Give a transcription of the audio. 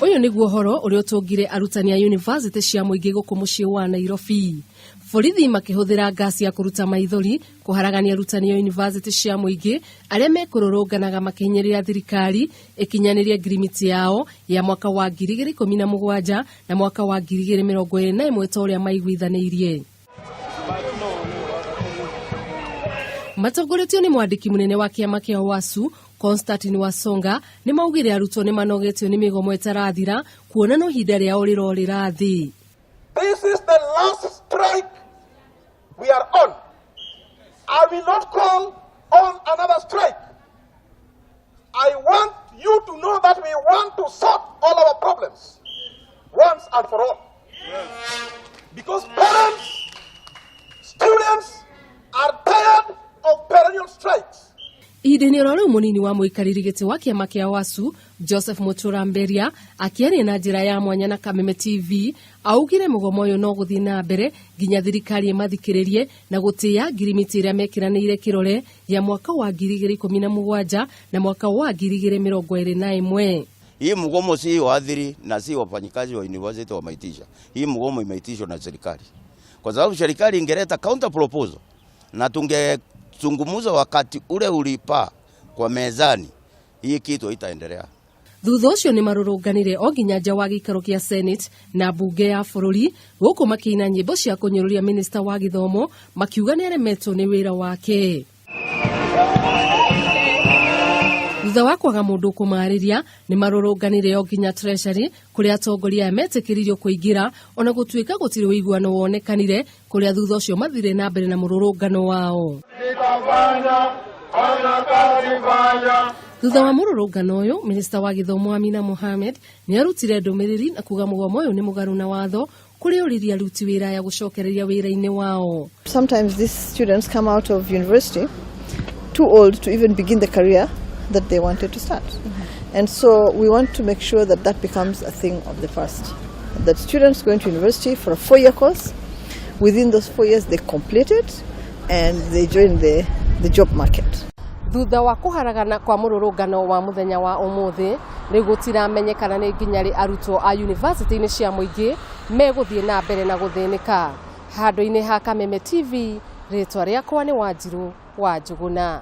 Ũyũ nĩguo ũhoro ũrĩa ũtũngire arutani a yunivasĩtĩ cia mũingĩ gũkũ mũciĩ wa Nairobi. Borithi makĩhũthĩra ngasi ya kũruta maithori kũharagania arutani a yunivasĩtĩ cia mũingĩ arĩa mekũrũrũnganaga makĩhinyĩrĩria thirikari ĩkinyanĩrie ngirimiti yao ya mwaka wa 2017 na mwaka wa 2021 ta ũrĩa maiguithanĩirie. Matongoretio nĩ mwandĩki mũnene wa kĩama kĩa WASU Constantine Wasonga nĩ maugire arutwo nĩ manogetio nĩ mĩgomo ĩtarathira kuona no ihinda rĩao rĩrorĩra thĩ. This is the last strike we are on. I will not call on another strike. I want you to know that we want to sort all our problems once and for all. Because parents, students are tired of perennial strikes. Ihinda-inĩ oro rĩu mũnini wa mũikarĩri gĩtĩ wa kĩama kĩa WASU Joseph Mũtũra Mberia akĩaria na njĩra ya mwanya na Kameme TV augire mũgomo ũyũ no gũthiĩ na mbere nginya thirikari ĩmathikĩrĩrie na gũtĩĩa ngirimiti ĩrĩa mekĩranĩire kĩrore ya mwaka wa 2017 na mwaka wa 2021. Hii mgomo si waadhiri na si wafanyikazi wa university wameitisha. Hii mgomo imeitishwa na serikali, kwa sababu serikali ingeleta counter proposal na tungezungumza wakati ule ulipa kwa mezani, hii kitu itaendelea. Thutha ũcio nĩ marũrũnganire o nginya nja wa gĩikaro kĩa Senate na mbunge ya bũrũri gũkũ makĩina nyĩmbo cia kũnyũrũria minista wa gĩthomo makiuga nĩ aremetwo nĩ wĩra wake. Thutha wa kwaga mũndũ kũmarĩria nĩ marũrũnganire o nginya Treasury kũrĩa atongoria aya metĩkĩririo kũingĩra ona gũtuĩka gũtirĩ ũiguano wonekanire kũrĩa thutha ũcio mathire na mbere na mũrũrũngano wao. Thutha wa mũrũrũngano ũyũ minista wa gĩthomo Amina Mohamed nĩ arutire ndũmĩrĩri na kuga mũgomo ũyũ nĩ mũgarũ na watho kũrĩa oririe aruti wĩra aya gũcokereria wĩra-inĩ wao. Sometimes these students come out of university too old to even begin the career that they wanted to start. And so we want to make sure that that becomes a thing of the past. That students going to university for a 4-year course, within those 4 years they complete it and they join the job market. Thutha wa kũharagana kwa mũrũrũngano wa mũthenya wa ũmũthĩ rĩu gũtiramenyekana nĩ nginya rĩ arutwo a yunivasĩtĩ-inĩ cia mũingĩ megũthiĩ na mbere na gũthĩnĩka. Handũ-inĩ ha Kameme TV, rĩtwa rĩakwa nĩ Wanjirũ wa Njũgũna.